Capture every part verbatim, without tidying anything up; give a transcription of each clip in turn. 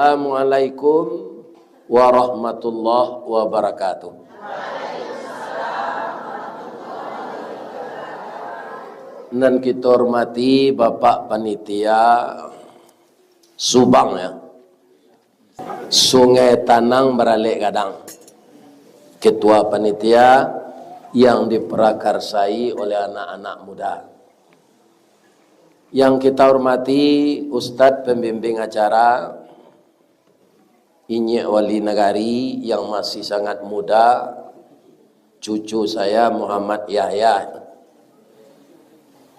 Assalamualaikum warahmatullahi wabarakatuh. Nan kita hormati Bapak Panitia Subang, ya. Sungai Tanang Baralek Gadang, Ketua Panitia yang diprakarsai oleh anak-anak muda. Yang kita hormati Ustadz Pembimbing Acara, Inyiak Wali Nagari yang masih sangat muda, cucu saya Muhammad Yahya,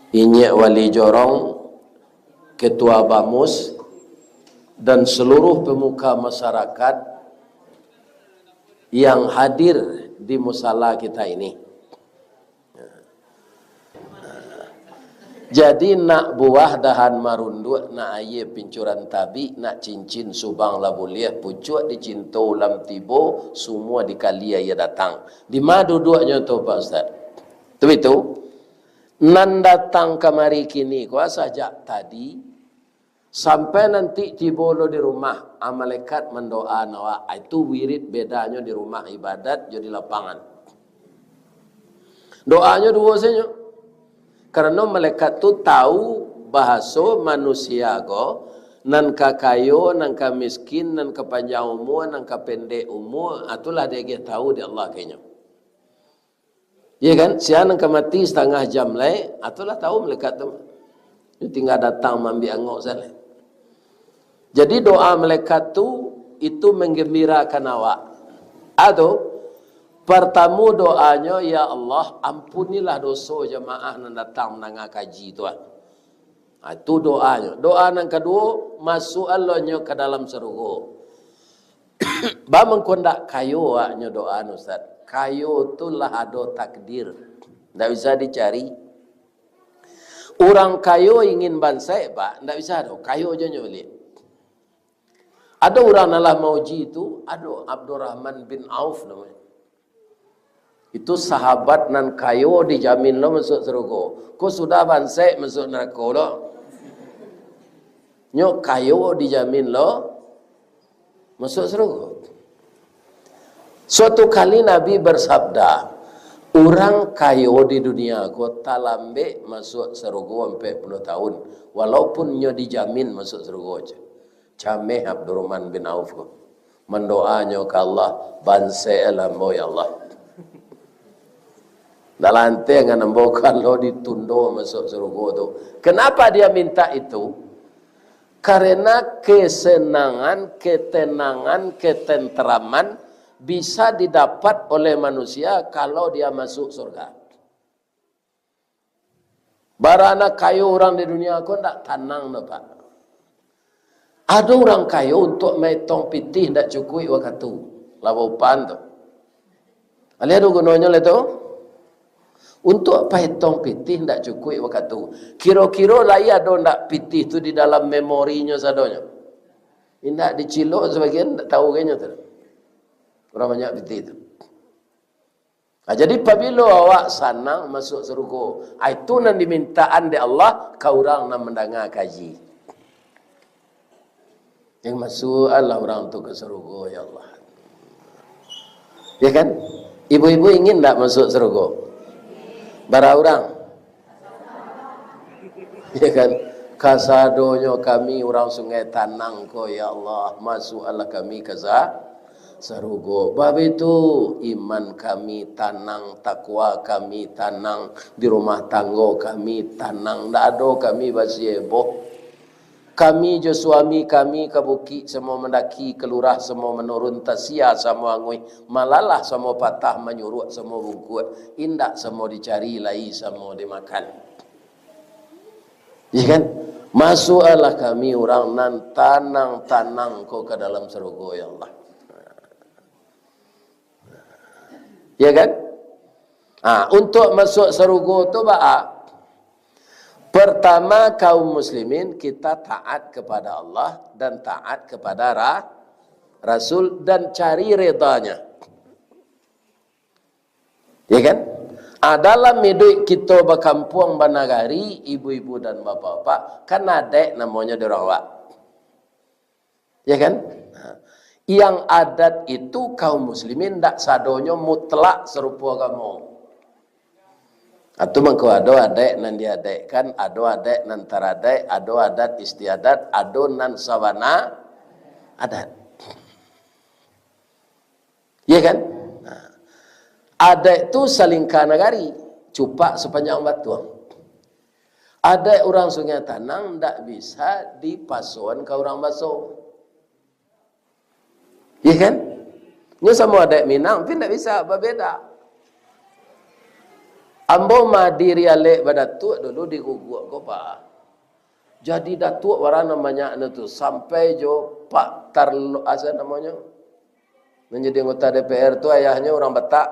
Inyiak Wali Jorong, Ketua Bamus, dan seluruh pemuka masyarakat yang hadir di musala kita ini. Jadi, nak buah dahan marunduak, nak aia pincuran tabik, nak cincin Subang lah buliah, pucuak dicinto ulam tibo, sumua dikali aia datang. Di ma duduaknyo tu, Pak Ustaz? Tu itu, nan datang kamari kini ko sajak tadi, sampai nanti tibo lo di rumah, a, malaikat mandoaan awak. Itu wirid bedanyo di rumah ibadat jo di lapangan. Doanyo duo sajo. Karano malaikat tu tahu bahaso manusia ko, nan ka kayo, nan ka miskin, nan ka panjang umua, nan ka pendek umua, a, tu lah diagiah tahu dek Allah kanyo. Iya kan? Sia nan ka mati satangah jam lai, a, tu lah tahu malaikat tu. Nyo tingga datang maambiak angok sajo lai. Jadi, doa malaikat tu, itu manggambirakan awak. A tu, partamo doanyo, "Ya Allah, ampunilah doso jamaah nan datang mandanga kaji tu, ah." Ha, itu doanyo. Doa nan kaduo, masuak lo nyo ka dalam sarugo. Ba mangko ndak kayo awaknyo doa, Ustaz? Kayo tu lah ado takdir. Ndak bisa dicari. Urang kayo ingin bansaik, Pak, ndak bisa doh. Kayo jo nyo baliak. Ado urang nan lah mauji tu, ado Abdurrahman bin Auf namonyo. Itu sahabat nan kayo dijamin lo masuak sarugo. Ko sudah bansaik masuak narako lo. Nyo kayo dijamin lo masuak sarugo. Suatu kali Nabi bersabda, "Urang kayo di dunia ko talambek masuak sarugo ampek puluah tahun, walaupun nyo dijamin masuak sarugo," ceh. Cameh Abdurrahman bin Auf ko. Mandoanyo ka Allah, "Bansaiklah ambo, ya Allah. Ndak lanteh ngan ambo kalau ditundo masuak sarugo tu." Kenapa dia minta itu? Karena kesenangan, ketenangan, ketenteraman bisa didapat oleh manusia kalau dia masuk surga. Barana kayo urang di dunia ko ndak tanang doh, Pak. Ado urang kayo untuak maetong pitih ndak cukuik wakatu. Lah baupaan tu. Alih ado gunonyo lai tu? Untuak paetong pitih ndak cukuik wakatu. Kiro-kiro lai ado ndak pitih tu di dalam memorinyo sadonyo? Indak, dicilok sabagian, ndak tahu kanyo tu. Urang banyak pitih tu. Ha, jadi, pabilo awak sanang masuak sarugo, ha, itu nan dimintaan dek Allah ka urang nan mandanga kaji. Yang masuaklah urang tu ka sarugo, ya Allah. Ya kan? Ibu-ibu ingin ndak masuak sarugo? Bara urang? Ya kan? Kasadonyo kami urang Sungai Tanang ko, ya Allah, masuaklah kami ka sa-, sarugo. Bab itu, iman kami tanang, takwa kami tanang, di rumah tanggo kami tanang, ndak ado kami basieboh. Kami jo suami kami ka bukik samo mandaki, ka lurah samo manurun, tasia samo anguih, malalah samo patah, manyuruak samo bungkuak, indak samo dicari lai samo dimakan. Iya kan? Masuaklah kami urang nan tanang-tanang ko ka dalam sarugo, ya Allah. Ya kan? Ha, untuak masuak sarugo tu baa? Pertama, kaum muslimin, kita taat kepada Allah dan taat kepada Ra-, Rasul dan cari redanya. Ya kan? Ah, dalam iduik kito bakampuang, banagari, ibu-ibu dan bapak-bapak, kan adaik namonyo di urang awak. Ya kan? Yang adat itu kaum muslimin ndak sadonyo mutlak sarupo agamo. Atu mangko ado adaik nan diadaikkan, ado adaik nan taradaik, ado adat istiadat, ado nan sabana adat. Iya kan? Nah, adaik tu salingka nagari, cupak sapanjang batuang. Adaik urang Sungai Tanang ndak bisa dipasoan ka urang Baso. Iya kan? Nyo samo adaik Minang, tapi ndak bisa, babeda. Ambo madiri alek badatuak dulu di Guguak ko, Pak. Jadi datuak barana banyak tu, sampai jo Pak Tarlo, asa namonyo, nan jadi anggota D P R tu, ayahnyo urang Batak.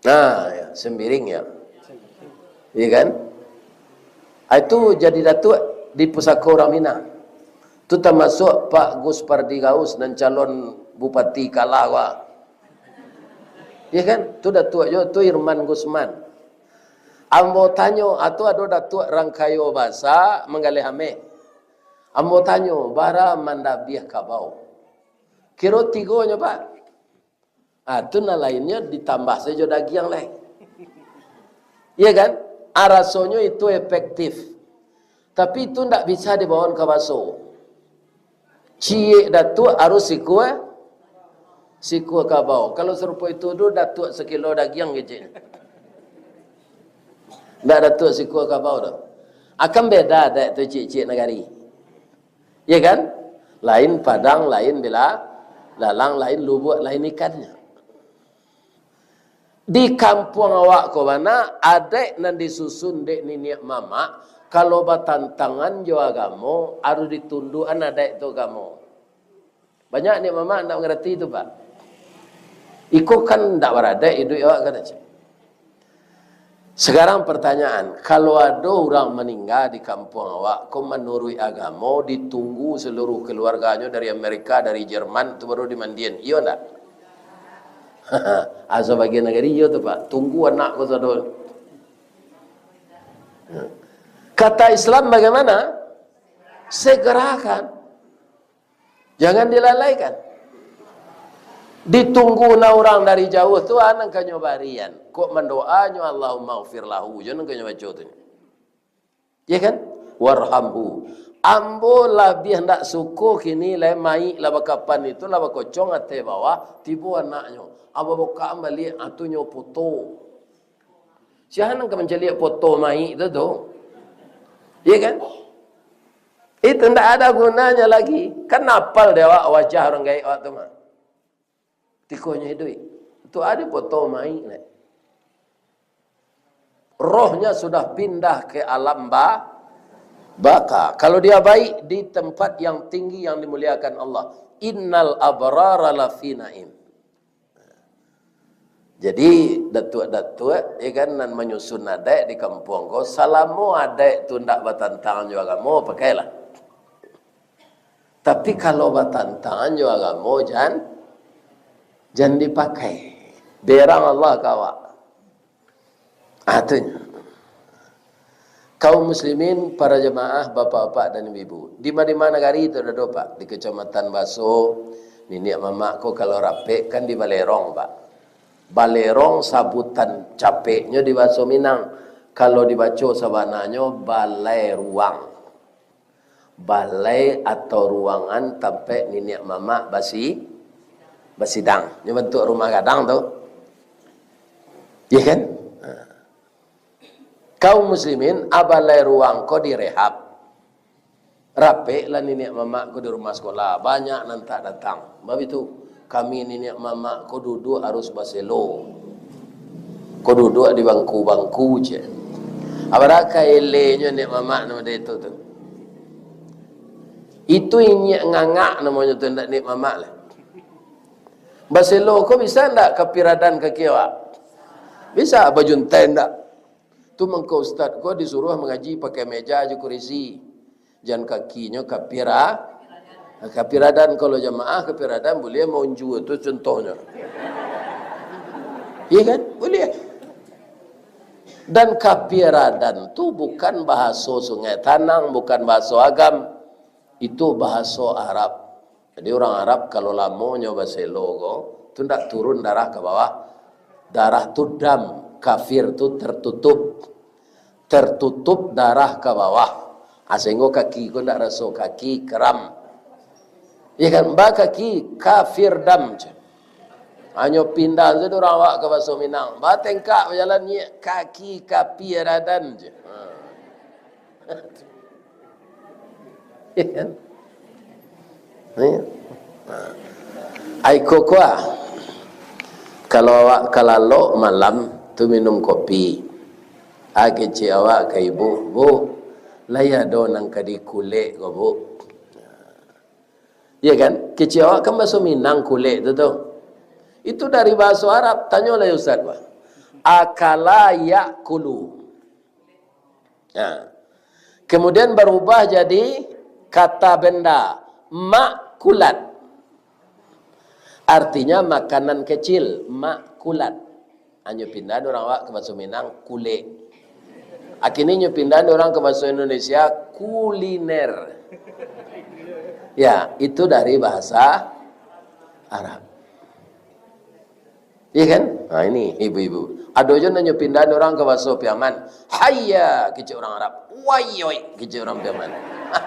Nah, ya, Sembiring ya. Iya kan? Ah, itu jadi datuak di pusako urang Minang. Tu tamasuak Pak Gus Pardi Gaus nan calon bupati kalah, wah. Iya kan? Tu datuak jo, tu Irman Gusman. Ambo tanyo, atu ado datuak rangkayo basa manggaleh ameh. Ambo tanyo, bara mandabiah kabau? Kiro tigonyo, Pak. Ah, tu nan lainnyo ditambah sajo dagiang lai. Iya kan? Ah, rasonyo itu efektif. Tapi itu ndak bisa dibawakan ka baso. Ciek datuak harus sikua, sikua kabau. Kalau sarupo itu tu datuak sakilo dagiang kecek. Ndak datuak sikua kabau tu. Akan beda adaik tu ciek-ciek nagari. Ya kan? Lain padang, lain bila-, lalang, lain lubuak, lain ikannyo. Di kampuang awak ko bana, adaik nan disusun dek niniak mamak, kalau batantangan jo agamo, harus ditunduakan adaik tu agamo. Banyak niniak mamak ndak mangarati tu, Pak. Iko kan ndak baradaik iduik awak, kan, cek. Sekarang pertanyaan, kalau ado urang maningga di kampuang awak ko, manuruik agamo, ditunggu seluruh keluarganyo dari Amerika, dari Jerman, tu baru dimandian, iyo ndak? Asa bagian nagari iyo tu, Pak. Tunggu anak ko sado. Kata Islam bagaimana? Segerakan. Jangan dilalaikan. Ditunggu na urang dari jauah tu, ah, nan kanyo barian. Kok mandoanyo, "Allahumma ghfir lahu," jo nan kanyo baco tu. Ya kan? "Warhamhu." Ambo labiah ndak suko kini lai, mayik lah bakapan itu, lah bakocong ateh bawah, tibo anaknyo. Aba bukaan baliak, atunyo foto. Sia nan ka mancaliak foto mayik tu, tu? Ya kan? Itu ndak ada gunanya lagi. Kan apal dek awak wajah urang gaek awak tu mah. Tikonyo iduik. Tu ado foto mayik, neh. Rohnya sudah pindah ke alam ba-, baka. Kalau dia baik, di tempat yang tinggi yang dimuliakan Allah. "Innal abrara lafi naim." Jadi, datuak-datuak, ya kan, nan manyusun adaik di kampuang ko, salamo adaik tu ndak batantangan jo agamo, pakailah. Tapi, kalau batantangan jo agamo, jan, jan dipakai. Berang Allah ka awak. Ah, tu nyo. Kaum muslimin, para jamaah, bapak-bapak dan ibu-ibu, di ma-, di ma nagari tu ado, Pak? Di Kecamatan Baso, niniak mamak ko kalau rapek kan di Balerong, Pak. Balerong sabutan capeknyo di baso Minang. Kalau dibaco sabananyo, balai ruang. Balai atau ruangan tampek niniak mamak basi-, basidang. Nyo bantuak rumah gadang tu. Iya kan? Ha. Kaum muslimin, a balai ruang ko direhab. Rapeklah niniak mamak ko di rumah sekolah. Banyak nan tak datang. Babitu, kami niniak mamak ko duduak harus baselo. Ko duduak di bangku-bangku je. Abarakai elenyo niniak mamak nan model itu tu. Itu inyiak ngangak namonyo tu, ndak niniak mamak lah. Baselo ko bisa ndak kapiradan kaki awak? Bisa, bajuntai ndak? Tu mangko ustaz ko disuruah mangaji pakai meja jo kurisi. Jan kakinyo kapira-, kapiradan. Kalau jamaah kapiradan buliah maunjua tu contohnyo. Iya kan? Buliah. Dan kapiradan tu bukan bahaso Sungai Tanang, bukan bahaso Agam. Itu bahaso Arab. Jadi urang Arab kalau lamonyo baselo ko, tu ndak turun darah ka bawah. Darah tu dam, kafir tu tertutup. Tertutup darah ka bawah. Ah, sehinggo kaki ko ndak raso, kaki kram. Iya kan? Ba kaki kafir dam, ceh. Hanyo pindah sajo urang awak ka baso Minang. Ba tengkak bajalan, nyiak kaki kapi aradan, ceh. Ha. Iya kan? Iya. Ai ko kuah. Kalau awak ka lalok malam tu minum kopi. Ah, kecek awak ka ibu, "Bu, lai ado nan ka dikulek ko, Bu?" Iya kan? Kecek awak kan baso Minang kulek tu, tu. Itu dari bahaso Arab. Tanyolah ustaz, bah. Akala yakulu. Nah. Kemudian barubah jadi kata benda, makulat. Artinya makanan kecil, makulat. Hanyo pindah urang awak ka baso Minang, kulek. Akhirnyo nyo pindah urang ka baso Indonesia, kuliner. Ya, itu dari bahasa Arab. Iya kan? Nah, ini ibu-ibu. Ado juo nan nyo pindah urang ka baso Piaman. Hayya, kecek urang Arab. Wayoi, kecek urang Piaman.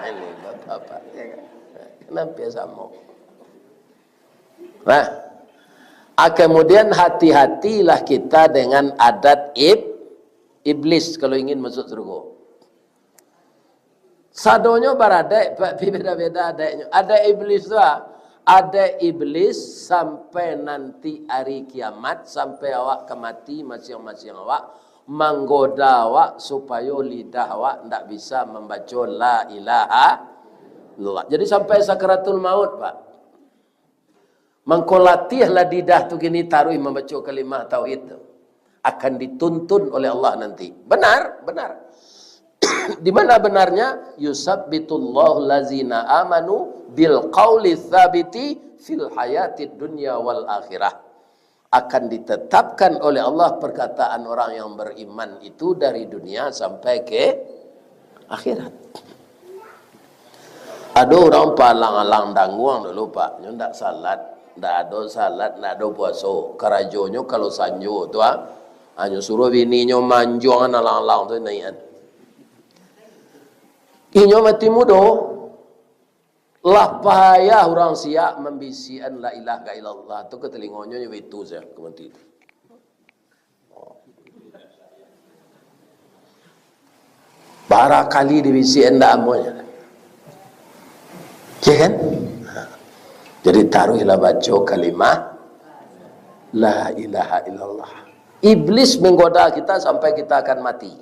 Ini bapak-bapak, ya kan? Kenapa samo? Nah, ah, kemudian hati-hatilah kita dengan adat ib-, iblis kalau ingin masuk surga. Sadonyo baradaik, tapi beda-beda adaiknyo. Adaik iblis tu, ah, adaik iblis sampai nanti ari kiamat, sampai awak ka mati masiang-masiang awak, manggoda awak supayo lidah awak ndak bisa mambaco la ilaha illallah. Jadi sampai sakaratul maut, Pak. Mangko latiahlah lidah tu kini taruih mambaco kalimah tauhid tu. Akan dituntun oleh Allah nanti. Benar, benar. Di mana benarnya? "Yusabbitullahu lazina amanu bil qauli tsabiti fil hayatid dunya wal akhirah." Akan ditetapkan oleh Allah perkataan orang yang beriman itu dari dunia sampai ke akhirat. Ado urang paalang-alang danguang dulu, Pak. Nyo ndak salat, ndak ado salat, ndak ado puaso. Karajonyo kalau sanjo tu, ah, hanyo suruah bininyo manjuangan alang-alang tu naiakan. Inyo mati mudo. Lah payah urang siak mambisiakan la ilaha illallah tu ka talingonyo, nyo baitu sajo ka mati tu. Bara kali dibisiakan ndak amuahnyo. Ya kan? Jadi taruihlah baco kalimah la ilaha illallah. Iblis menggoda kita sampai kita akan mati.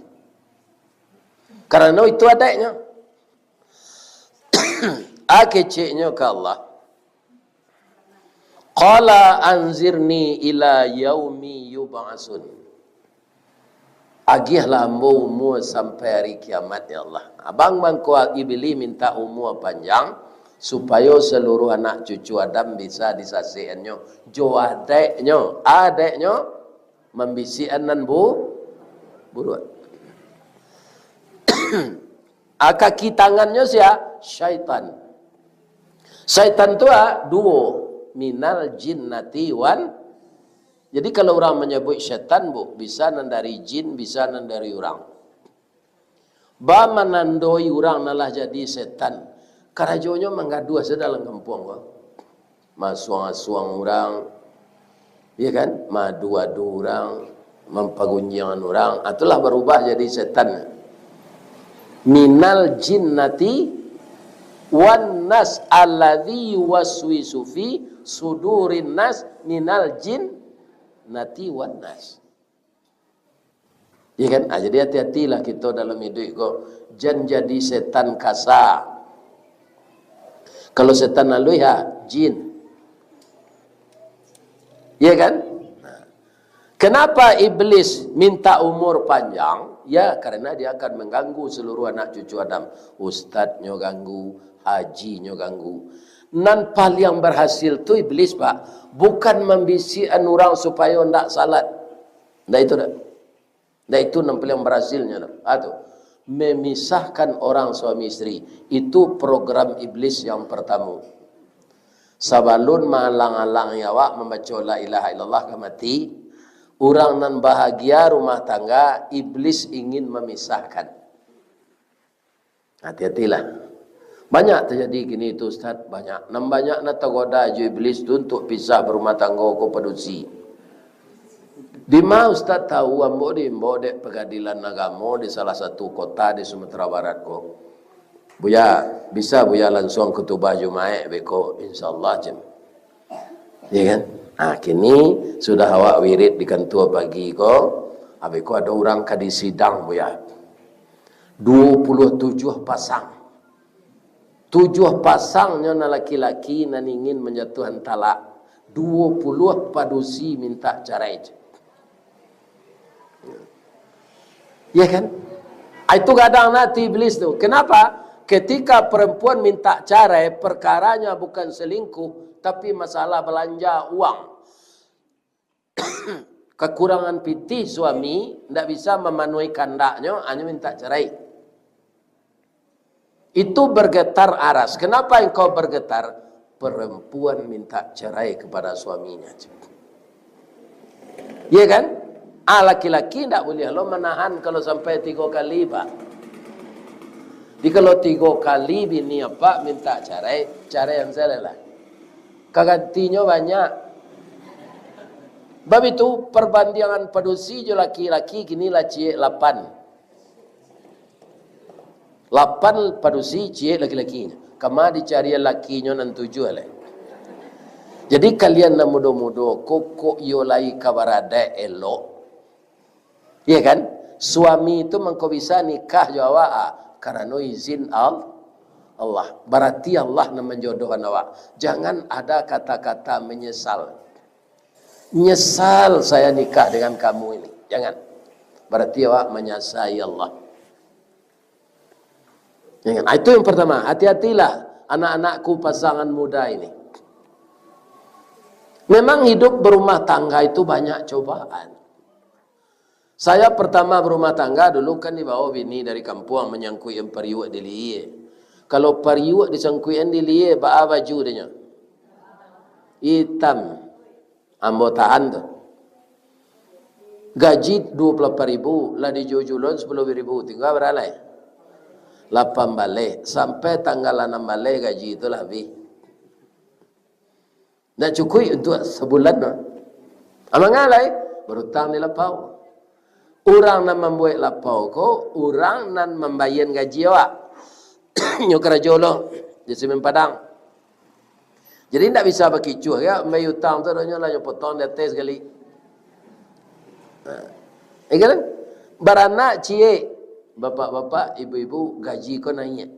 Karano itu adaiknyo. Ah, keceknyo ka Allah. Qala anzirni ila yaumi yub'atsun. Agiahlah ambo umua sampai ari kiamat, ya Allah. Abang mangko Iblis minta umua panjang, supayo saluruh anak cucu Adam bisa disasekan-Nyo. Jo adaiknyo, adaiknyo, mambisiakan nan bu-, buruak. Ah, kaki tangannyo sia? Syaitan. Syaitan tu, ah, duo, minal jinnati wan. Jadi kalau urang manyabuik setan, Bu, bisa nan dari jin, bisa nan dari urang. Ba manandoi urang nan lah jadi setan. Karajonyo manggaduah sajo dalam kampuang ko. Masuang-asuang urang, ya kan? Maadu-adu urang, mampagunjiangan urang. Ah, itulah barubah jadi setan. Minal jinnati wan nas alladzi yuwaswisu fi sudurin nas minal jinnati wan nas. Iya kan? Ah, jadi hati-hatilah kito dalam iduik ko. Jan jadi setan kasa. Kalau setan aluih, ha, jin. Iya kan? Nah. Kenapa iblis minta umur panjang? Ya, karena dia akan mengganggu seluruh anak cucu Adam. Ustadnyo ganggu, hajinyo ganggu. Nan paliang berhasil tu iblis, Pak. Bukan mambisiakan urang supayo ndak salat. Ndak itu dak. Ndak itu nan paliang berhasilnyo tu. Ah, tu. Memisahkan orang suami isteri. Itu program iblis yang pertama. Sabalun maalang-alangi awak mambaco la ilaha illallah ka mati, urang nan bahagia rumah tangga, iblis ingin mamisahkan. Hati-hatilah. Banyak tajadi kini tu, Ustaz, banyak. Nan banyak nan tagoda jo iblis tu untuak pisah barumah tanggo ko padusi. Dima Ustaz tahu, ambo diimbau dek Pengadilan Agamo di salah satu kota di Sumatera Barat ko. Buya, bisa Buya lansuang khutubah Jumaik beko, insyaallah, cen. Ya kan? Ah, kini sudah awak wirid di kantua pagi ko, abih ko ado urang ka disidang, Buya. Duo puluah tujuah pasang. Tujuah pasangnyo nan laki-laki nan ingin manjatuahan talak. Duo puluah padusi mintak carai. Ya kan? Ah, itu gadang ati iblis tu. Kenapa? Ketika perempuan mintak carai, perkaranya bukan selingkuh, tapi masalah balanja uang. Kakurangan pitih suami, ndak bisa mamanuahi kandaknyo, hanyo mintak carai. Itu bergetar aras. Kenapa engkau bergetar? Perempuan minta cerai kepada suaminya. Iya kan? Ah, laki-laki ndak buliah lo manahan kalau sampai tigo kali, Pak. Jadi kalau tigo kali bini apak minta cerai, cerai yang salah lah. Kagantinyo banyak. Bab itu, perbandingan padusi jo laki-laki kini lah ciek lapan. Lapan padusi, ciek laki-laki. Kama dicari lakinyo nan tujuah lai. Jadi kalian nan mudo-mudo, kokok iyo lai ka baradaik elok. Iya kan? Suami tu mangko bisa nikah jo awak, ah, karano izin Al-, Allah. Barati Allah nan manjodohkan awak. Jangan ada kata-kata menyesal. "Nyesal saya nikah dengan kamu ini." Jangan. Barati awak manyasai Allah. Jangan. Ah, itu yang pertama. Hati-hatilah anak-anakku pasangan muda ini. Memang hidup berumah tangga itu banyak cobaan. Saya pertama berumah tangga dulu kan dibawa bini dari kampuang manyangkuikan pariuak di lihia. Kalau pariuak disangkuikan di lihia, baa baju dinyo? Itam. Ambo tahan tu. Gaji dua puluh lapan ribu, lah dijual-jualan sepuluh ribu, tinggal bara lai? Lapan baleh. Sampai tanggal anam baleh gaji tu lah habih. Ndak cukuik untuak sabulan tu. Amangan lai, barutang di lapau. Urang nan mambuek lapau ko, urang nan mambayia gaji awak. Nyo karajo lo di Simin Padang. Jadi ndak bisa bakicuah, ya, mambayia utang tu, adonyo lah nyo potong di ateh sakali. Nah, ya kan? Baranak ciek, bapak-bapak, ibu-ibu, gaji ko naiak.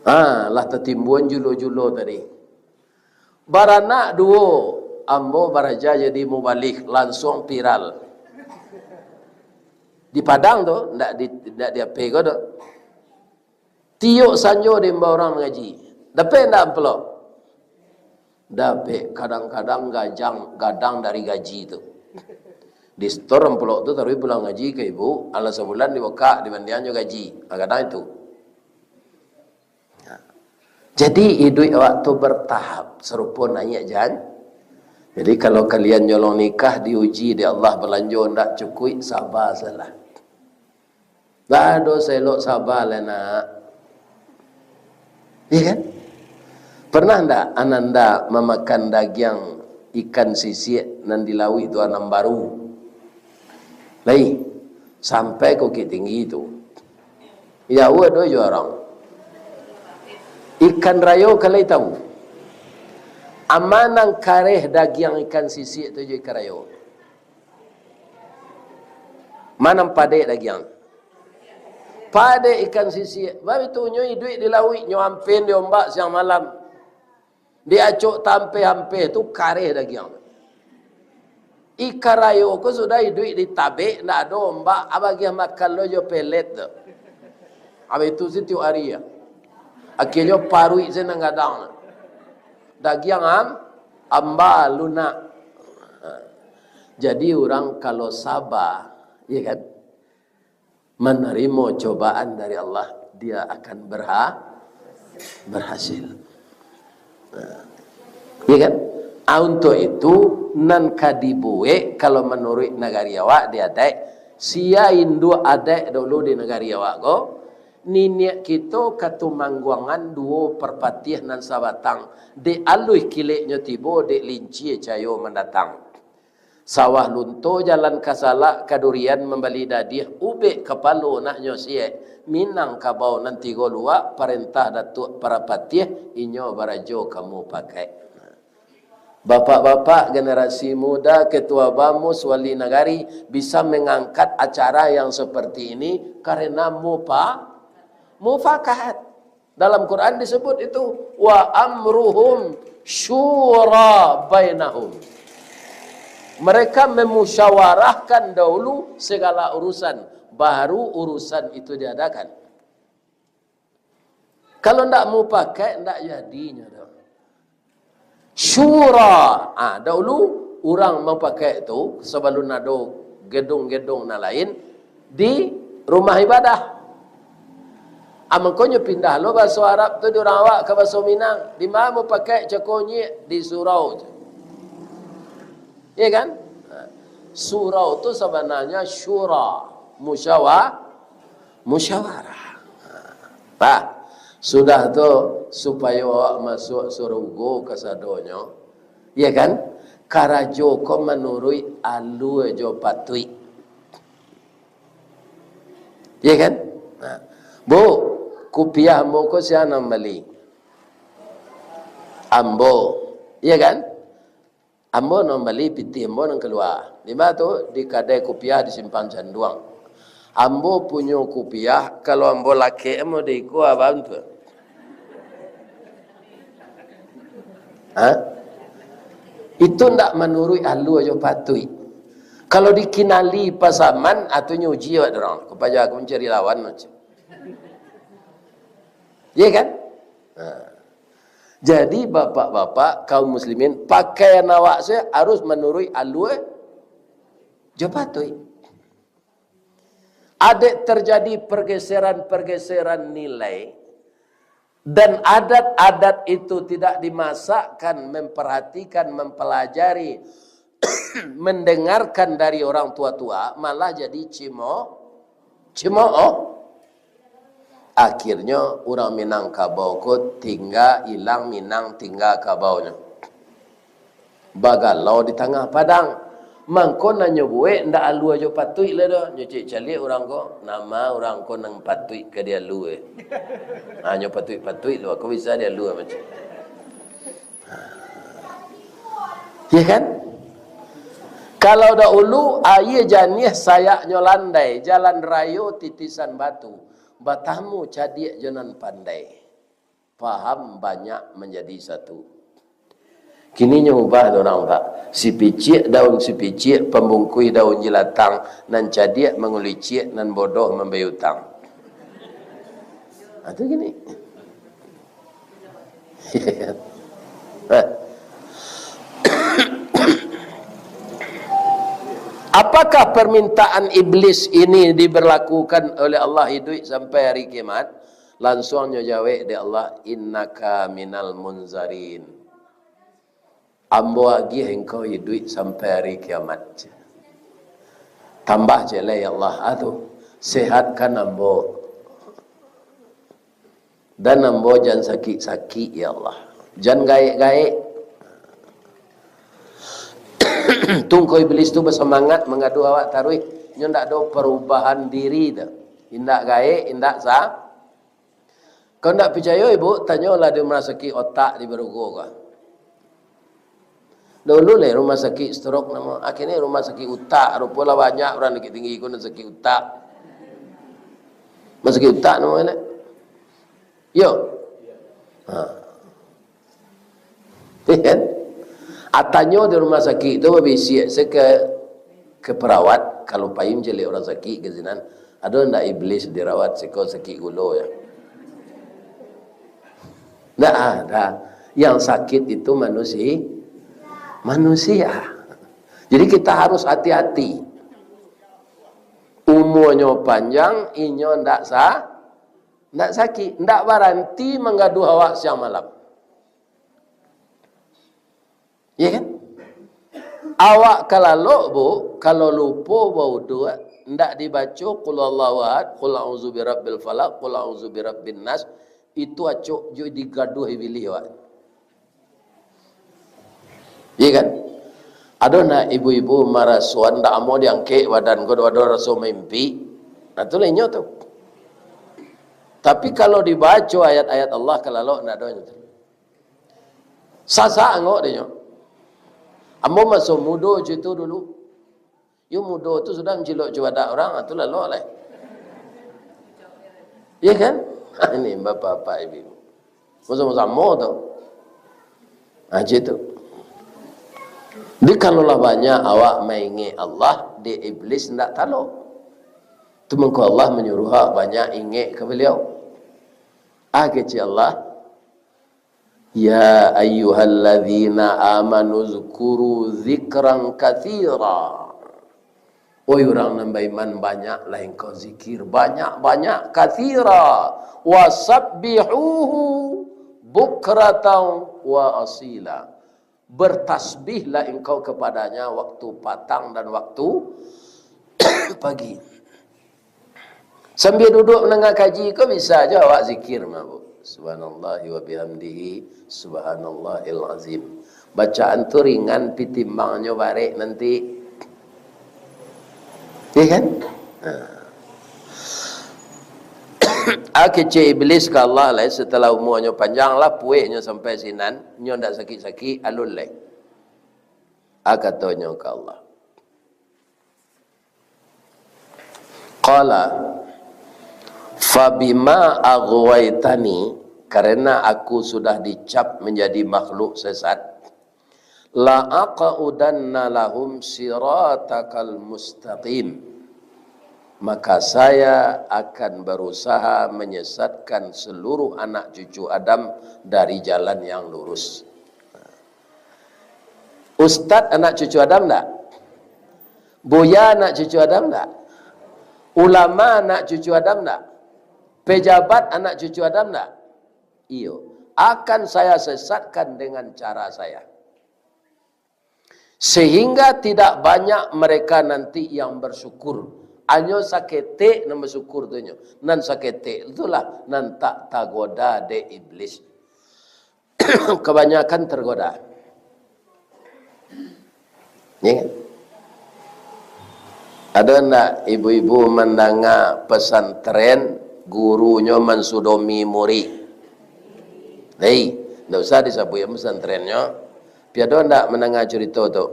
Ha, lah tatimbun julo-julo tadi. Baranak duo, ambo baraja jadi mubalig, lansuang viral. Di Padang tu, ndak di, ndak di ape ko tu. Tiok sanjo diimbau urang mangaji. Dapek ndak amplop? Dapek, kadang-kadang gajang, gadang dari gaji tu. Di setor amplop tu, taruih pulang ngaji ka ibu, alah sabulan dibukak, dibandiang jo gaji. Ah, gadang itu. Jadi, iduik awak tu bertahap, sarupo naiak jan. Jadi, kalau kalian nyolong nikah, diuji dek Allah, balanjo ndak cukuik, saba salah. Lah ado saelok saba lai, nak. Iya kan? Pernah ndak ananda mamakan dagiang ikan sisiak nan di lauik tu, nan baru? Lai, sampai ka Bukittinggi tu. Jauah doh jo urang. Ikan rayo kan lai tahu. Aman nan kareh dagiang ikan sisiak tu jo ikan rayo. Manang padek dagiang. Padek ikan sisiak. Bab itu nyo iduik di lauik, nyo ampin di ombak siang malam. Di acok tampeh-ampeh tu kareh dagiang. Ikan rayo ko sudah iduik di tabek, ndak ado ombak, abagiah makan lo jo pelet tu. Abih tu sitiok ari ya. Akhirnyo paruik se nan gadang. Dagiang am, amba lunak. Ha. Jadi urang kalau saba, ya kan, manarimo cobaan dari Allah, dia akan berha-, berhasil. Ya kan? Ah, untuak itu, nan ka dibuek, kalau manuruik nagari awak, di adaik, sia induak adaik dulu di nagari awak ko, niniak kito Katumangguangan duo Parpatiah nan sabatang, dek aluih kileknyo tibo, dek lincia cayo mandatang. Sawah Lunto jalan ka Salak, ka Durian mambali dadiah, ubek kapalo naknyo siek, Minangkabau nan tigo luak, parentah Datuak Parapatiah, inyo barajo ka mupakaik. Bapak-bapak, generasi muda, ketua bamus, wali nagari, bisa mengangkat acara yang seperti ini karena mupa-, mufakat. Dalam Quran disebut itu, "Wa amruhum syura bainahum." Mereka memusyawarahkan dahulu segala urusan, baru urusan itu diadakan. Kalau ndak mupakat, ndak jadinyo doh. Syura. Ah, dahulu urang mupakaik tu, sabalun ado gedung-gedung nan lain, di rumah ibadah. Ah, mangkonyo pindah lo baso Arab tu di urang awak ka baso Minang. Di ma mupakaik cako nyiak? Di surau. Ya kan? Surau tu sabananyo syura, musyawa-, musyawarah. Nah, sudah tu, supayo awak masuak surugo kasadonyo, ya kan? Karajo ko manuruik alua jo patuik. Ya kan? Nah. Bu, kupiah ambo ko sia nan bali? Ambo. Ya kan? Ambo nan bali, pitih ambo nan kalua. Di ma tu? Di kadai kupiah di Simpang Canduang. Ambo punyo kupiah, kalau ambo lakek, ambo di iko abang tu. Ha? Itu ndak manuruik alua jo patuik. Kalau dikinali pasaman, ah, tu nyo uji awak dorang. Ko paja aku mancari lawan macam. Ya kan? Ha. Jadi, bapak-bapak, kaum muslimin, pakaian awak se harus manuruik alua jo patuik. Adek terjadi pergeseran-pergeseran nilai, dan adat-adat itu tidak dimasakkan, memperhatikan, mempelajari, mendengarkan dari orang tua-tua, malah jadi cimo-, cimooh. Akhirnyo, urang Minangkabau ko tingga ilang Minang, tingga kabaunyo. Bagalau di tangah padang. Mangko nan nyo buek ndak alua jo patuik lai doh. Nyo cek caliak urang ko, nama urang ko nan patuik ka dialua. Ha, nyo patuik-patuik tu, ko bisa dialua macam. Ya kan? Kalau dahulu, aia janiah sayaknyo landai, jalan rayo titisan batu, batamu cadiak jo nan pandai. Paham banyak manjadi satu. Kini nyo ubah dek urang, Pak. Sipiciak daun sipiciak, pambungkuih daun jilatang, nan cadiak mangulicik, nan bodoh mambayar utang. Ha, tu kini. Apakah permintaan iblis ini diberlakukan oleh Allah iduik sampai hari kiamat? Lansuang nyo jawek dek Allah, "Innaka minal munzarin." Ambo agiah engkau iduik sampai hari kiamat. Tambah cek lai, ya Allah, ah tu, sehatkan ambo. Dan ambo jan sakik-sakik, ya Allah. Jan gaek-gaek. Tungko iblis tu basamangat manggaduah awak taruih. Nyo ndak ado parubahan diri tu. Indak gaek, indak sa-, Kau ndak picayo, Ibu, tanyolah di rumah sakik otak di Barugo ko. Dulu lai rumah sakik stroke namo, akhirnyo rumah sakik utak. Rupolah banyak urang Bukittinggi ko nan sakik utak. Rumah sakik utak namo elok. Yo. Ha. Kan? Atanyo di rumah sakik tu babisiak se ka, ka perawat, kalau pai mancaliak urang sakik ka sinan, ado ndak iblis dirawat siko sakik gulo yo? Ndak ada. Yang sakit itu manusi-, manusia. Jadi kita harus hati-hati. Umuanyo panjang, inyo ndak sa-, ndak sakik, ndak baranti manggaduah awak siang malam. Ya kan? Awak ka lalok, Bu, kalau lupo bauduak, ndak dibaco qul huwallahu ahad, qul a'udzu birabbil falaq, qul a'udzu birabbin nas, itu acok jo digaduah ibilih awak. Iya kan? Ado nak ibu-ibu marasoan, ndak amo diangkek badan ko, ado raso mimpi. Nah, tu lah inyo tu. Tapi kalau dibaco ayat-ayat Allah ka lalok, ndak ado inyo tu. Sasak angok dek nyo. Ambo maso mudo cak itu dulu. Yo mudo tu sudah mancilok cubadak urang, ah, tu lalok lai. Iya kan? Ini bapak-bapak ibu-ibu. Samo-samo tu. Ah, cak itu. Jadi, kalau lah banyak awak maingek Allah, dek iblis ndak talok. Tu mangko Allah manyuruh awak banyak ingek ka Baliau. Ah, kecek Allah, "Ya ayyuhalladzina amanu dzkuru dzikran katsira." Oi urang nan baiman, banyaklah engkau zikir, banyak-banyak, katsira, wasabbihuhu bukratan wa asila. Bertasbihlah engkau kepada-Nya waktu patang dan waktu pagi. Sambia duduak mandanga kaji ko bisa jo awak zikir mah, Bu. Subhanallahi wa bihamdihi, subhanallahil azim. Bacaan tu ringan, pi timbangnyo barek nanti. Iya kan? Ha. Ah, kecek iblis ka Allah lai, setelah umurnyo panjang lah, pueknyo sampai sinan, nyo ndak sakik-sakik, alun lai. Ah, katonyo ka Allah. Qala, "Fabima aghwaitani," karena aku sudah dicap menjadi makhluk sesat, "la aqudanna lahum siratakal mustaqim," maka saya akan berusaha menyesatkan seluruh anak cucu Adam dari jalan yang lurus. Ustad anak cucu Adam ndak? Buya anak cucu Adam ndak? Ulama anak cucu Adam ndak? Pejabat anak cucu Adam ndak? Iyo. Akan saya sesatkan dengan cara saya. Sehingga tidak banyak mereka nanti yang bersyukur. Hanyo saketek nan bersyukur tu nyo. Nan saketek itulah nan tak tagoda dek iblis. Kebanyakan tergoda. Ya kan? Ado ndak ibu-ibu mandanga pesantren, gurunyo mansudomi murid? Hei, ndak usah disabuik pesantrennyo. Pi ado ndak mandanga curito tu?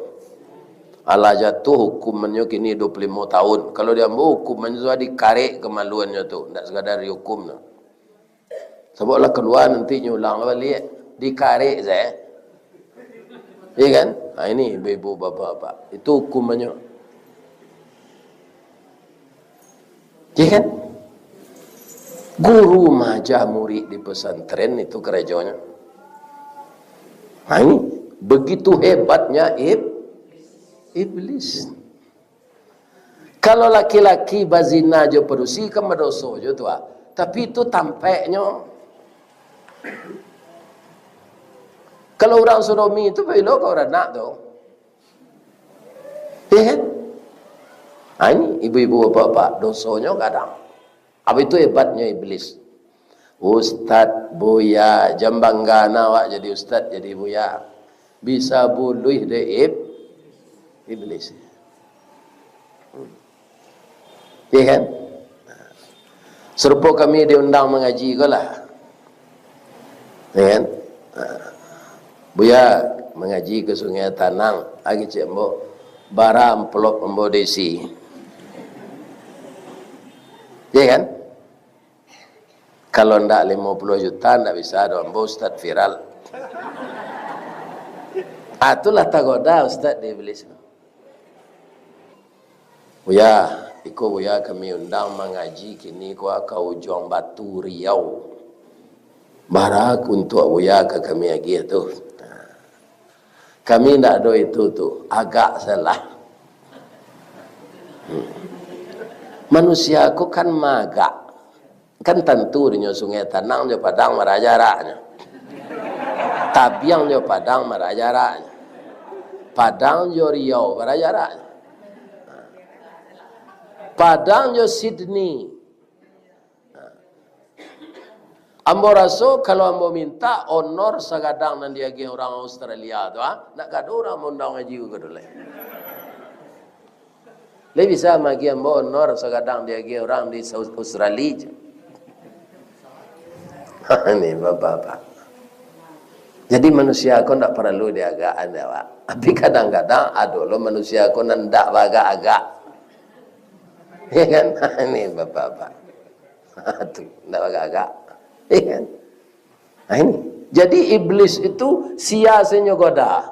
Alah jatuah hukumannyo kini dua puluh limo tahun. Kalau di ambo hukumannyo sudah dikarek kamaluannyo tu, ndak sekadar dihukum tu. Sabab lah kalua nanti nyo ulang baliak, dikarek sae. Iya kan? Ha, ini ibu-ibu, bapak-bapak. Itu hukumannyo. Iya kan? Guru maaja murid di pesantren itu karajonyo. Ha, ini begitu hebatnya ib-, iblis. Kalau laki-laki bazina jo padusi, kan badoso jo tu, ah. Tapi itu tampeknyo. Kalau urang sodomi tu, bilo ka urang nak tu. Iya kan? Ha, ini ibu-ibu, bapak-bapak, dosonyo gadang. Apa itu hebatnyo iblis? Ustad, buya, jan bangga nah awak jadi ustad, jadi buya. Bisa buluih dek ib-, iblis. Hmm. Iya kan? Sarupo kami diundang mangaji ko lah. Iya kan? Ha. Buya mangaji ka Sungai Tanang, agi cek ambo, bara amplop ambo diisi. Iya kan? Kalau ndak limo puluah juta, ndak bisa doh, ambo ustad viral. Ah, itulah tagoda ustad di iblis. Buya, iko Buya kami undang mangaji kini ko ka Ujuang Batu, Riau. Bara untuak Buya ka kami agiah tu? Kami ndak ado itu tu, agak salah. Hmm. Manusia ko kan maagak. Kan tantu dinyo Sungai Tanang jo Padang maraja jaraknyo. Tabiang jo Padang maraja jaraknyo. Padang jo Riau, bara jaraknyo. Padang jo Sydney. Ambo raso, kalau ambo mintak honor sagadang nan diagiah urang Australia tu, ha, ndak ka ado urang maundang ngaji ko doh lai. Lai bisa maagiah ambo honor sagadang diagiah urang di Aus-, Australia. Ni, bapak-bapak. Jadi, manusia ko ndak paralu diagakan dek awak. Tapi, kadang-kadang ado lo manusia ko nan ndak baagak-agak. Ya kan? Ni, bapak-bapak. Tu, ndak baagak-agak. Ya kan? Nah, ini. Jadi, iblis itu sia se nyo goda.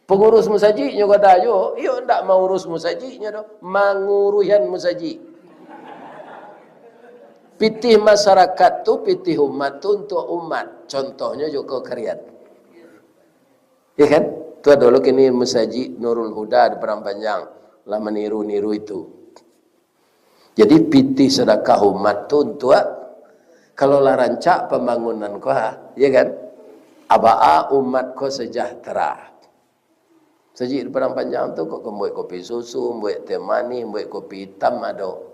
Pangurus musajik nyo goda juo, iyo ndak maurus musajiknyo doh, manguruihan musajik. Pitih masyarakat tu, pitih umat tu untuak umat. Contohnyo Joko Karian. Ya kan? Tu ado lo kini musajik Nurul Huda di Padang Panjang, lah maniru-niru itu. Jadi, pitih sadakah umat tu untuak, kalau lah rancak pambangunan ko, ha, ya kan? Abaa umat ko sejahtera. Sajik di Padang Panjang tu, kok, kok buek kopi susu, buek teh manih, buek kopi itam ado.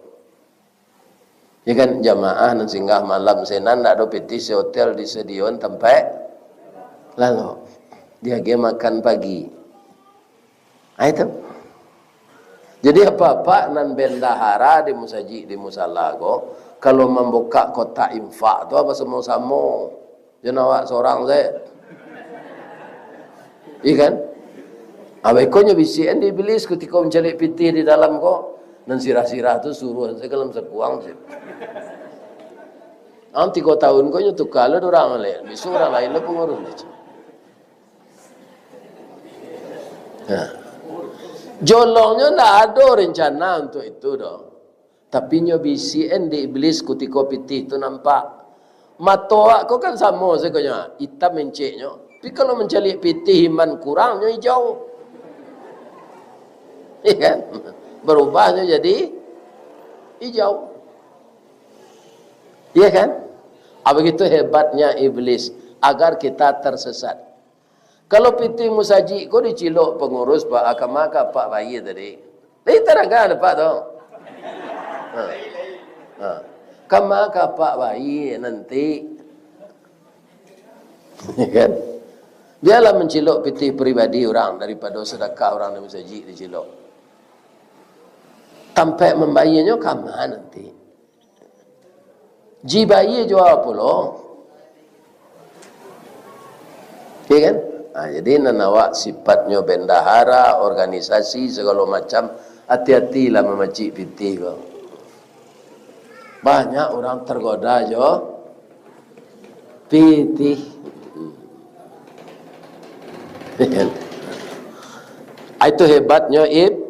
Ya kan, jamaah nan singgah malam sinan, ndak ado pitih, sehotel disediakan tampek lalok. Diagiah makan pagi. Ah, itu. Jadi, apak-apak nan bendahara di musajik, di musala ko, kalau mambukak kotak infak tu, basamo-samo. Jan awak sorang sajo. Iya kan? Abih ko nyo bisiakan di iblis kutiko mancaliak pitih di dalam ko, nan sirah-sirah tu suruah sajo ka dalam sakuang sajo. Am, tigo tahun ko nyo tuka lo urang lai, bisuak urang lain lo pangurus. Nah. Jolongnyo ndak ado rencana untuak itu doh. Tapi nyo bisiakan di iblis kutiko pitih tu nampak. Mato awak ko kan samo sakonyo, itam enceknyo. Tapi kalau mancaliak pitih iman kurang, nyo ijau. Iya kan? Barubahnyo jadi ijau. Iya kan? Ah, begitu hebatnya iblis, agar kita tersesat. Kalau pitih musajik ko dicilok pangurus, Pak, ah, kama ka Pak baia tadi. Lai tadanga dek Pak tu. Ha. Ha. Kama ka Pak baia nanti. Kan? Bialah mancilok pitih pribadi urang daripado sadakah urang di musajik dicilok. Tampek mambaianyo kama nanti. Jibaia jua pulo. Iya kan? Ha, jadi nan awak sifatnyo bendahara, organisasi, sagalo macam, ati-atilah mamacik pitih ko. Banyak urang tergoda jo pitih. Itu hebatnyo ib-,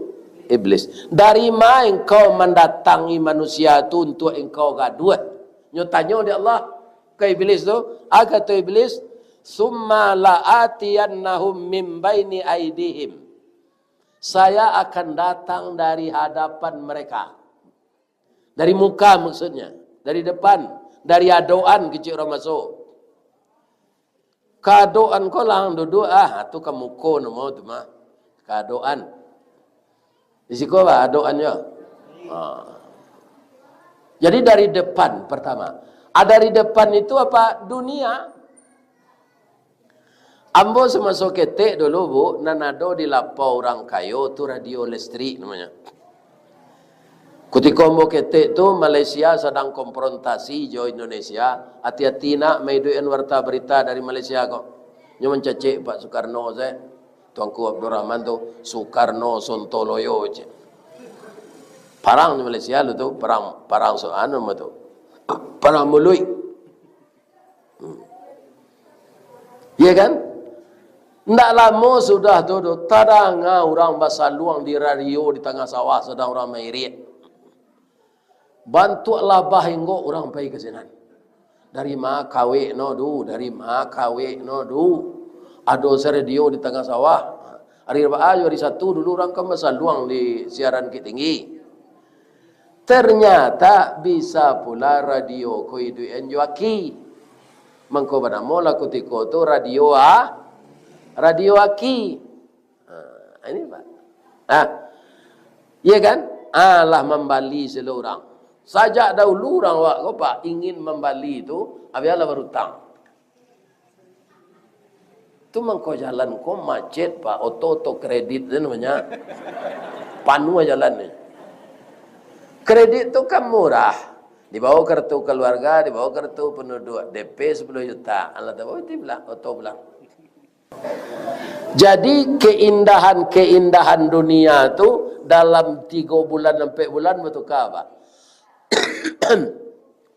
iblis. Dari ma engkau mandatangi manusia tu untuak engkau gaduah? Nyo tanyo dek Allah ka iblis tu, a kato iblis, "Summa la'atiyannahum min baini aidihim." Saya akan datang dari hadapan mereka. Dari muka maksudnya, dari depan, dari adoan kecek urang maso. Ka adoan ko lah ang duduak, ah, tu ka muko namo tu mah. Ka adoan. Di siko ba adoan jo. Ha. Jadi dari depan pertama. Ah, dari depan itu apa? Dunia. Ambo samaso ketek dulu, Bu, nan ado di lapau urang kayo tu radio listrik namonyo. Kutiko ambo ketek tu, Malaysia sadang konfrontasi jo Indonesia, ati-ati nak maiduikan warta berita dari Malaysia ko. Nyo mancacek Pak Sukarno sajo, Tuanku Abdul Rahman tu, Sukarno Sontoloyo cek. Parang di Malaysia lu tu, parang, parang so-, anu tu, parang muluik. Hmm. Iya kan? Ndak lamo sudah tu, tu, tadanga urang basaluang di radio di tangah sawah, sadang urang mairiak. Bantuak labah inggok urang pai ka sinan. Dari ma kawek no du, dari ma kawek no du. Ado saradio di tangah sawah. Hari Rabu jo hari Sabtu dulu urang kan basaluang di siaran Bukittinggi. Ternyata bisa pula radio ko iduikan jo aki. Mangko banamo lah kutiko tu radio a-, radio aki. Ha. Ini, Pak. Ah. Iya kan? Ah, lah mambali silo urang. Sajak dahulu urang awak ko, Pak, ingin mambali tu, abialah barutang. Tu mangko jalan ko macet, Pak. Oto-oto kredit tu namanya. Panuah jalan ni. Kredit tu kan murah. Dibawa kartu keluarga, dibawa kartu penduduk, D P sepuluh juta. Alah, tabawa itu pulang, oto pulang. Jadi, keindahan-keindahan dunia tu dalam tigo bulan, ampek bulan batuka, Pak.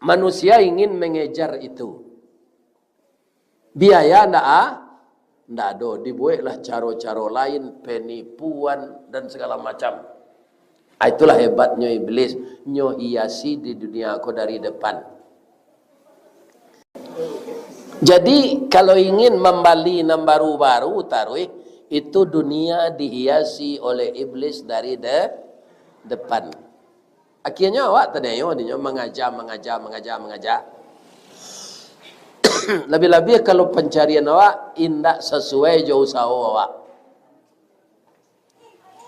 Manusia ingin mengejar itu. Biaya ndak, ah, ndak ado, dibueklah caro-caro lain, penipuan, dan segala macam. Ah, itulah hebatnyo iblis, nyo hiasi di dunia ko dari depan. Jadi, kalau ingin mambali nan baru-baru taruih, itu dunia dihiasi oleh iblis dari de-, depan. Akhirnyo awak taniayo dinyo, mangaja, mangaja, mangaja, mangaja. Labiah-labiah kalau pancarian awak indak sasuai jo usaho awak.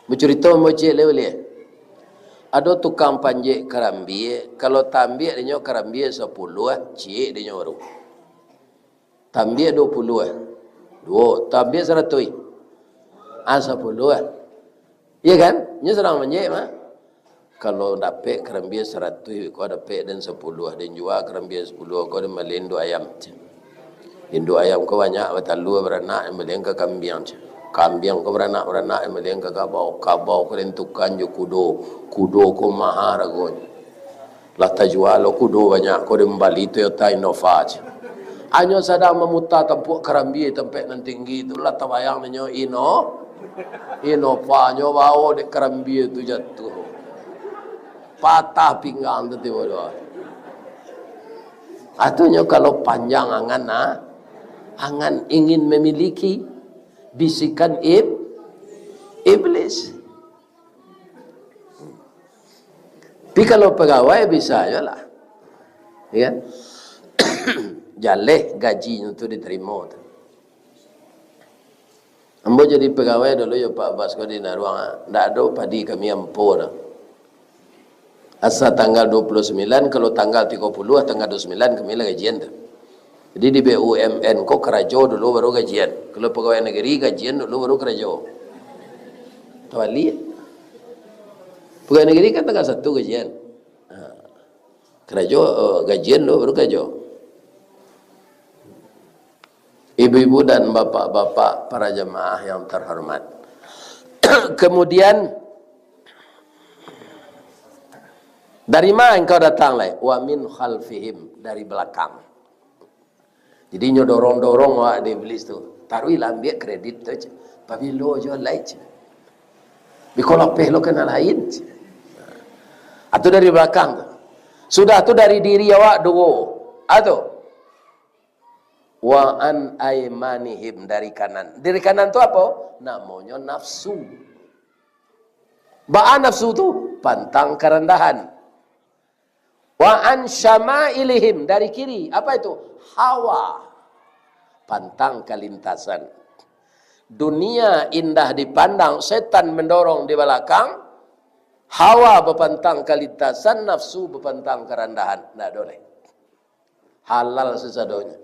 Bacurito ambo ciek lai buliah. Ado tukang panjek karambia, kalau taambiak dinyo karambia sapuluah, ciek dinyo baru. Taambiak duo puluah, duo, taambiak saratuih, ah, sapuluah. Iya kan? Nyo sadang manjek mah. Kalau dapek karambia saratuih ko, dapek den sapuluah, den jua karambia sapuluah ko, den bali induak ayam. Induak ayam ko banyak batalua, baranak, den balian ka kambiang. Kambiang ko baranak-baranak, den balian ka kabau. Kabau ko den tukan jo kudo. Kudo ko maha aragonyo. Lah tajua lo kudo banyak ko, den bali Toyota Innova. Hanyo sadang mamuta tampuak karambia tampek nan tinggi tu, lah tabayang dinyo Inno-, Innova nyo bao dek karambia tu jatuah. Patah pinggang tu tibo doh. Atunyo kalau panjang angan, nah, angan ingin memiliki, bisikan ib-, iblis. Tapi kalau pegawai bisa je lah. Ya kan? Jaleh gajinyo tu diterimo tu. Ambo jadi pegawai dulu yo Pak Bas ko di Naruang, ndak ado padi kami ampo doh. Asa tanggal dua puluh sembilan, kalau tanggal tigo puluh, tanggal dua puluh sembilan kami lah gajian tu. Jadi di B U M N ko karajo dulu baru gajian. Kalau pegawai negeri gajian dulu baru karajo. Tawali. Pegawai negeri kan tanggal satu gajian. Ha. Karajo, eh, gajian dulu baru karajo. Ibu-ibu dan bapak-bapak para jamaah yang terhormat. Kemudian, dari ma engkau datang lai? Wa min khalfihim, dari balakang. Jadi, nyo dorong-dorong awak dek iblis tu. Taruihlah, ambiak kredit tu, cek. Pabilo juo lai, cek. Biko lapeh lo ka nan lain, cek. Atau dari balakang tu. Sudah tu dari diri awak duo. Atau wa an aimanihim, dari kanan. Dari kanan tu apo? Namonyo nafsu. Baa nafsu tu? Pantang karandahan. Wa an syama'ilihim, dari kiri. Apa itu? Hawa. Pantang kalintasan. Dunia indah dipandang, setan mendorong di balakang. Hawa bapantang kalintasan, nafsu bapantang karandahan. Ndak ado lai. Halal sasadonyo.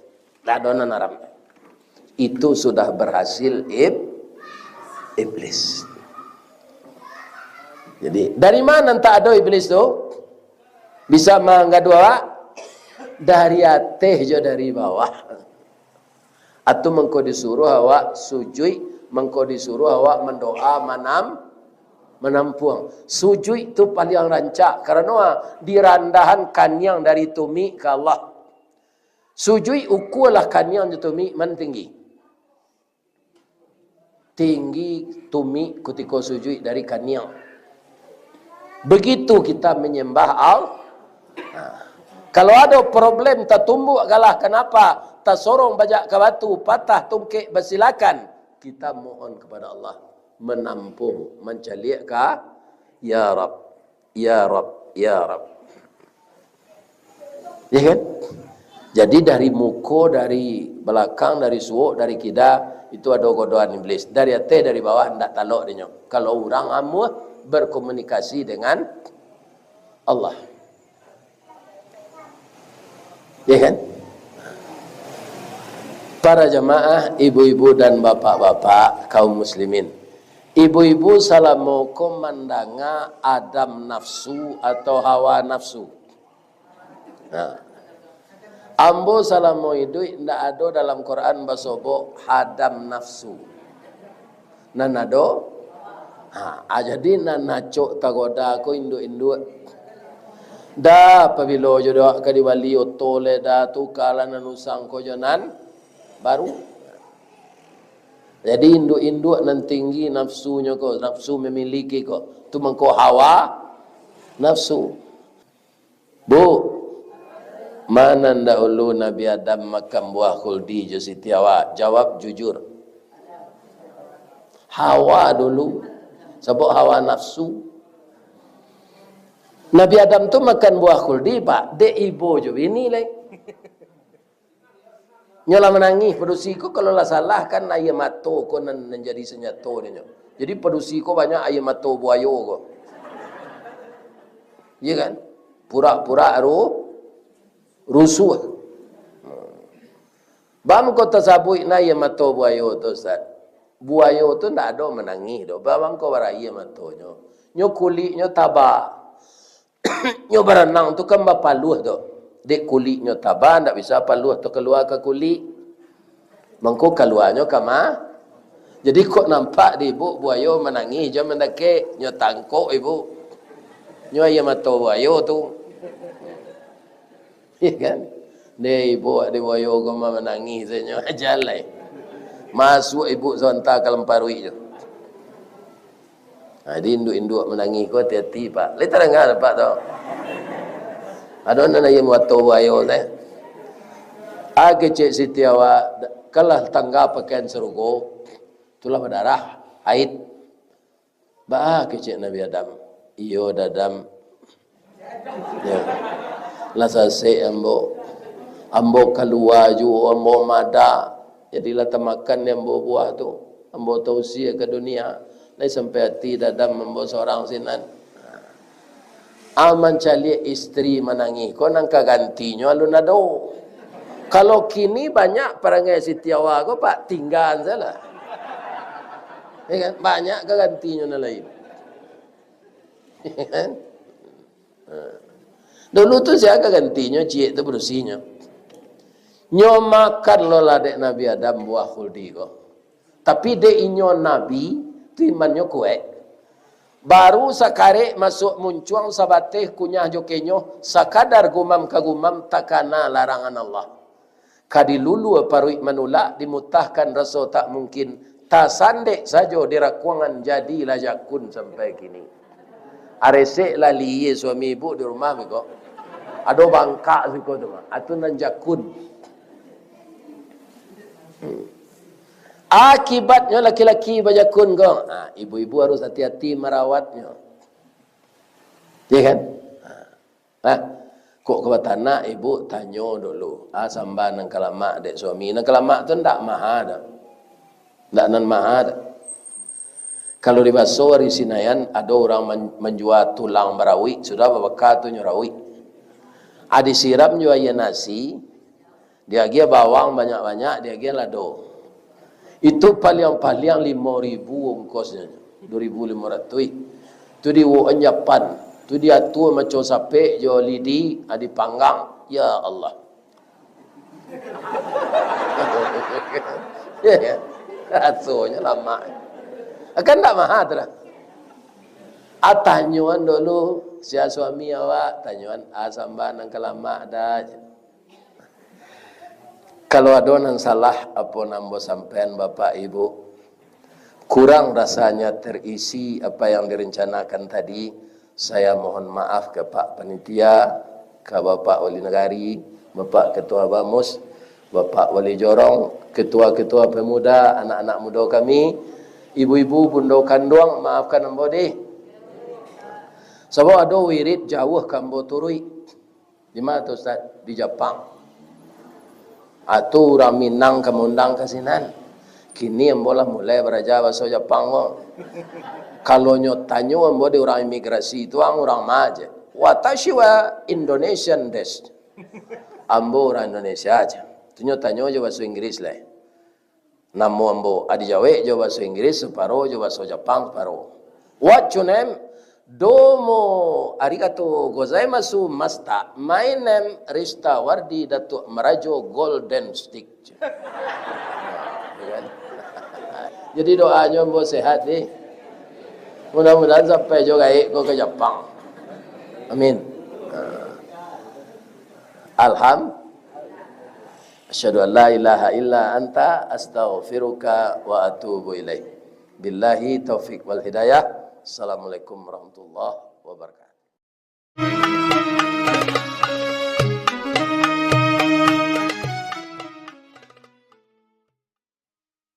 Ndak ado nan haram. Itu sudah berhasil ib-, iblis. Jadi, dari ma nan tak ado iblis tu? Bisa manggadu awak? Dari ateh jo dari bawah. Atau mangko disuruh awak sujuik, mangko disuruh awak mandoa manam-, manampuang. Sujuik tu paliang rancak, karano, ah, dirandahan kaniang dari tumik ka Allah. Sujuik ukualah kaniang jo tumik, ma nan tinggi? Tinggi tumik kutiko sujuik dari kaniang. Begitu kita menyembah Al-, nah, kalau ado problem, tatumbuk galah, kanapa? Tasorong bajak ka batu, patah tungkek basilakan, kita mohon kepada Allah, manampuang, mancaliak ka, "Ya Rab, ya Rab, ya Rab." Ya kan? Jadi dari muko, dari balakang, dari suok, dari kida, itu ado godoan iblis. Dari ateh, dari bawah, ndak talok dinyo. Kalau urang amuah berkomunikasi dengan Allah. Ya kan? Para jamaah, ibu-ibu dan bapak-bapak, kaum muslimin. Ibu-ibu salamo ko mandanga adam nafsu atau hawa nafsu? Nah. Ambo salamo iduik ndak ado dalam Quran basobok hadam nafsu. Nan ado? Ha, ah, jadi nan acok tagoda ko induak-induak. Dah, pabilo jo dek ka dibali oto le dah, tukalah nan usang ko jo nan baru. Jadi induak-induak nan tinggi nafsunyo ko, nafsu memiliki ko, tu mangko hawa nafsu. Bu, ma nan dahulu Nabi Adam makan buah khuldi jo Siti Hawa? Jawab jujur. Hawa dulu. Sabab hawa nafsu. Nabi Adam tu makan buah khuldi, Pak, dek ibo jo bini lai. Nyo lah manangih, padusi ko, kalau lah salah kan aia mato ko nan, nan jadi sanjato dinyo. Jadi padusi ko banyak aia mato buayo ko. Iya kan? Pura-pura ru-, rusuah. Baa mangko tasabuik na aia mato buayo tu, Ustaz? Buayo tu ndak ado manangih doh. Baa mangko baraia matonyo? Nyo kuliknyo taba. Nyo baranang tu kan bapaluah tu. Dek kuliknyo taba, ndak bisa paluah tu kalua ka kulik. Mangko kaluanyo ka ma-, jadi kok nampak di ibu buayo manangih jo mandakek, nyo tangkok ibu. Nyo aia mato buayo tu. Iya kan? Deh, ibu di buayo ko ma-, manangih sajo, jalai. Masuak ibu sabanta ka lamparuik tu. Ha, jadi induak-induak manangih ko hati-hati, Pak. Lai tadanga, Pak, tu? Ado nan aia mato buayo teh. Ah, kecek Siti Hawa, kalah tangga pakaian sarugo, tulah badarah, haid. Baa kecek Nabi Adam? Iyo, Dadam. Ya. Lah sasek ambo. Ambo kalua juo, ambo mada. Jadi lah tamakan dek ambo buah tu. Ambo tausia ka dunia. Lai sampai ati dadam ambo sorang sinan. Ah, mancaliak istri manangih ko nan ka gantinyo alun ado. Kalau kini banyak parangai Siti Hawa ko, Pak, tinggaan sajolah. Ya kan? Banyak ka gantinyo nan lain. Kan? Ha. Dulu tu sia ka gantinyo, ciek tu padusinyo. Nyo makan lo lah dek Nabi Adam buah khuldi ko. Tapi dek inyo Nabi, tu imannyo kuaik. Baru sakarek masuak muncuang sabateh kunyah jo kenyo, sakadar gumam ka gumam takana larangan Allah. Ka dilulua paruik manulak, dimutahkan raso tak mungkin, tasandek sajo di rakuangan, jadilah jakun sampai kini. Aresek lah lihia suami ibu di rumah beko. Ado bangkak siko tu mah. Atu nan jakun. Hmm. Akibatnyo laki-laki bajakun ko. Ha, ibu-ibu harus hati-hati marawatnyo. Ya kan? Ha. Nah, kok ka batanak, ibu tanyo dulu, ah, samba nan ka lamak dek suami. Nan ka lamak tu ndak maha doh. Ndak nan maha doh. Kalau di baso ari Sinayan, ado urang man-, manjua tulang barawik, sudah babaka tu nyo rawik. Ah, disiram jo aia nasi, diagiah bawang banyak-banyak, diagiah lado. Itu paliang-paliang limo ribu ongkosnyo, duo ribu limo ratuih. Tu diwokan japan, tu diatua maco sapek jo lidi, ah, dipanggang. Ya Allah. Ya, ya. Rasonyo lamak. Kan ndak maha tu dah. Ah, tanyoan dulu, sia suami awak, tanyoan, ah, samba nan ka lamak dah. Kalau ado nan salah, apo nan ambo sampaian, Bapak Ibu, kurang rasanya terisi apa yang direncanakan tadi, saya mohon maaf ke Pak Panitia, ke Bapak Wali Nagari, Bapak Ketua Bamus, Bapak Wali Jorong, ketua-ketua pemuda, anak-anak muda kami, ibu-ibu, bundo kanduang, maafkan ambo dih. Sabab ado wirid jauah ka ambo turuik. Di ma tu, Ustaz? Di Japang. Atu urang Minang ka maundang ka sinan. Kini ambo lah mulai baraja bahaso Japang ko. Kalau nyo tanyo ambo di urang imigrasi tu, ang urang ma je. Watashi wa Indonesian desu. Ambo urang Indonesia je. Tu nyo tanyo jo bahaso Inggris lai. Namo ambo, ah, dijawek jo bahaso Inggris saparo, jo bahaso Japang saparo. What's your name? Domo arigato gozaimasu, master. My name Rista Wardi Datuk Marajo Golden Stick. Nah, ya kan? Jadi doanyo ambo sehat ni. Mudah-mudahan sampai jo gaek ko ka Japang. Amin. Nah. Alham-, Asyhadu an la ilaha illa anta, astaghfiruka wa atubu ilaik. Billahi taufik wal hidayah. Assalamualaikum warahmatullahi wabarakatuh.